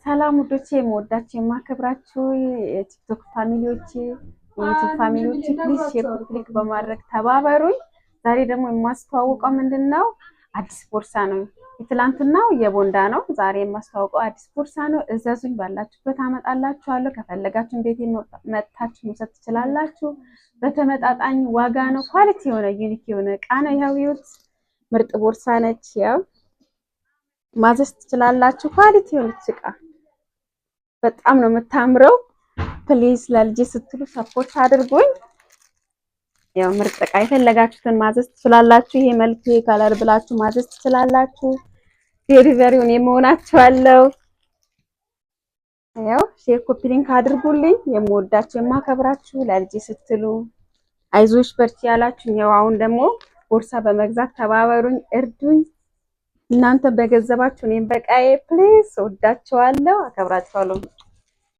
ሰላም ውዶቼ፣ የምወዳችሁ የማከብራችሁ የቲክቶክ family ዎቼ፣ የዩቱብ family ዎቼ፣ please share click በማድረግ ተባበሩኝ። ዛሬ ደግሞ የማስተዋውቀው ምንድን ነው? አዲስ ቦርሳ ነው። የትላንትናው የቦንዳ ነው። ዛሬ የማስተዋውቀው አዲስ ቦርሳ ነው። እዘዙኝ፣ ባላችሁበት አመጣላችኋለሁ። ከፈለጋችሁ ቤት መጥታችሁ መውሰድ ትችላላችሁ። በተመጣጣኝ ዋጋ ነው። Quality የሆነ unique የሆነ እቃ ነው። ይኸው ይኸውት፣ ምርጥ ቦርሳ ነች። ያው ማዘዝ ትችላላችሁ። Quality የሆነች እቃ በጣም ነው የምታምረው። Please ለልጄ ስትሉ support አድርጉኝ። ያው ምርጥ እቃ የፈለጋችሁትን ማዘዝ ትችላላችሁ። ይሄ መልክ color ብላችሁ ማዘዝ ትችላላችሁ። Delivery ውን የመሆናችኋለሁ። ያው share copy link አድርጉልኝ። የምወዳችሁ የማከብራችሁ ለልጄ ስትሉ አይዞሽ በርቺ ያላችሁ፣ ያው አሁን ደግሞ ቦርሳ በመግዛት ተባበሩኝ፣ እርዱኝ። እናንተ በገንዘባችሁ እኔም በቃዬ። Please ወዳችኋለሁ፣ አከብራችኋለሁ።